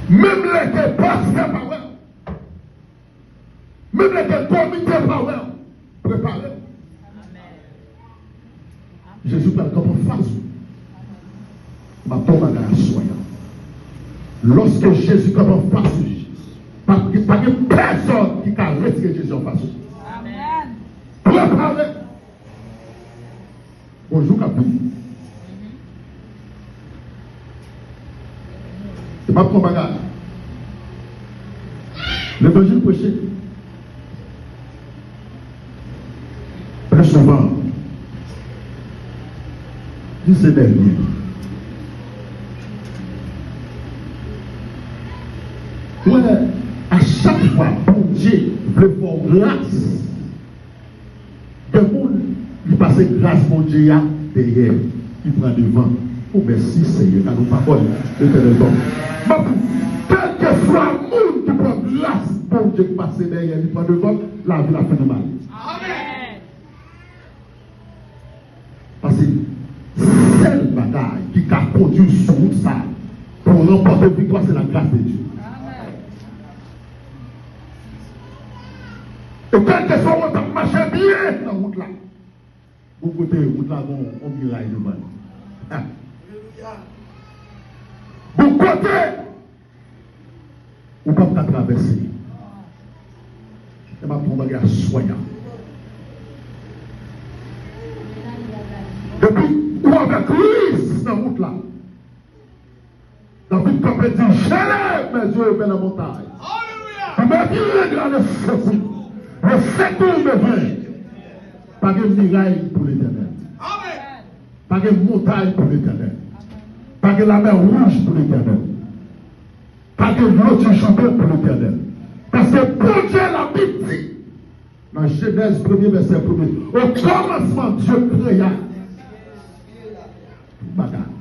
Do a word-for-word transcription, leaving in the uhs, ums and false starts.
Menm lè ke pastè pa wè w, menm lè ke komite pa wè w, prepare w. Jezi pral kanpe anfas ou. M ap di w yon bagay aswè a. Lòske Jezi kanpe anfas ou, pa, pa gen pèsòn ki ka retire Jezi anfas ou. Prepare w. Gon jou k ap vini. E m ap di w yon bagay. Levanjil preche. Byen souvan, li se dènye. Ou wè, a chak fwa Bondye vle fè w gras, gen moun, li pase gras Bondye a dèyè, li pran devan. O, mèsi, Senyè, gade yon pawòl Letènèl ban m. M ap di w, kèlkeswa moun ki pran gras Bondye ki pase dèyè, li pran devan, lavi l ap fini mal. Paske sèl bagay ki ka kondui w sou wout sa a pou w ranpòte viktwa, se lagras de Dye. E kèlkeswa w t ap mache byen nan wout la, gon kote wout la gon yon miray devan li. Gon kote ou p ap ka travèse. E m ap di w yon bagay aswè a. Depi ou avèk Kris nan wout la, David kanpe di, j'élève mes yeux vers les montagnes. D'où me viendra le secours. Le secours me vient. Pa gen miray pou Letènèl. Pa gen montay pou Letènèl. Pa gen lamè wouj pou Letènèl. Pa gen dlo ki joube pou Letènèl. Paske Bondye, Labib di, nan Jenèz, premye vèsè, premye, au commencement, Dieu créa tout bagay.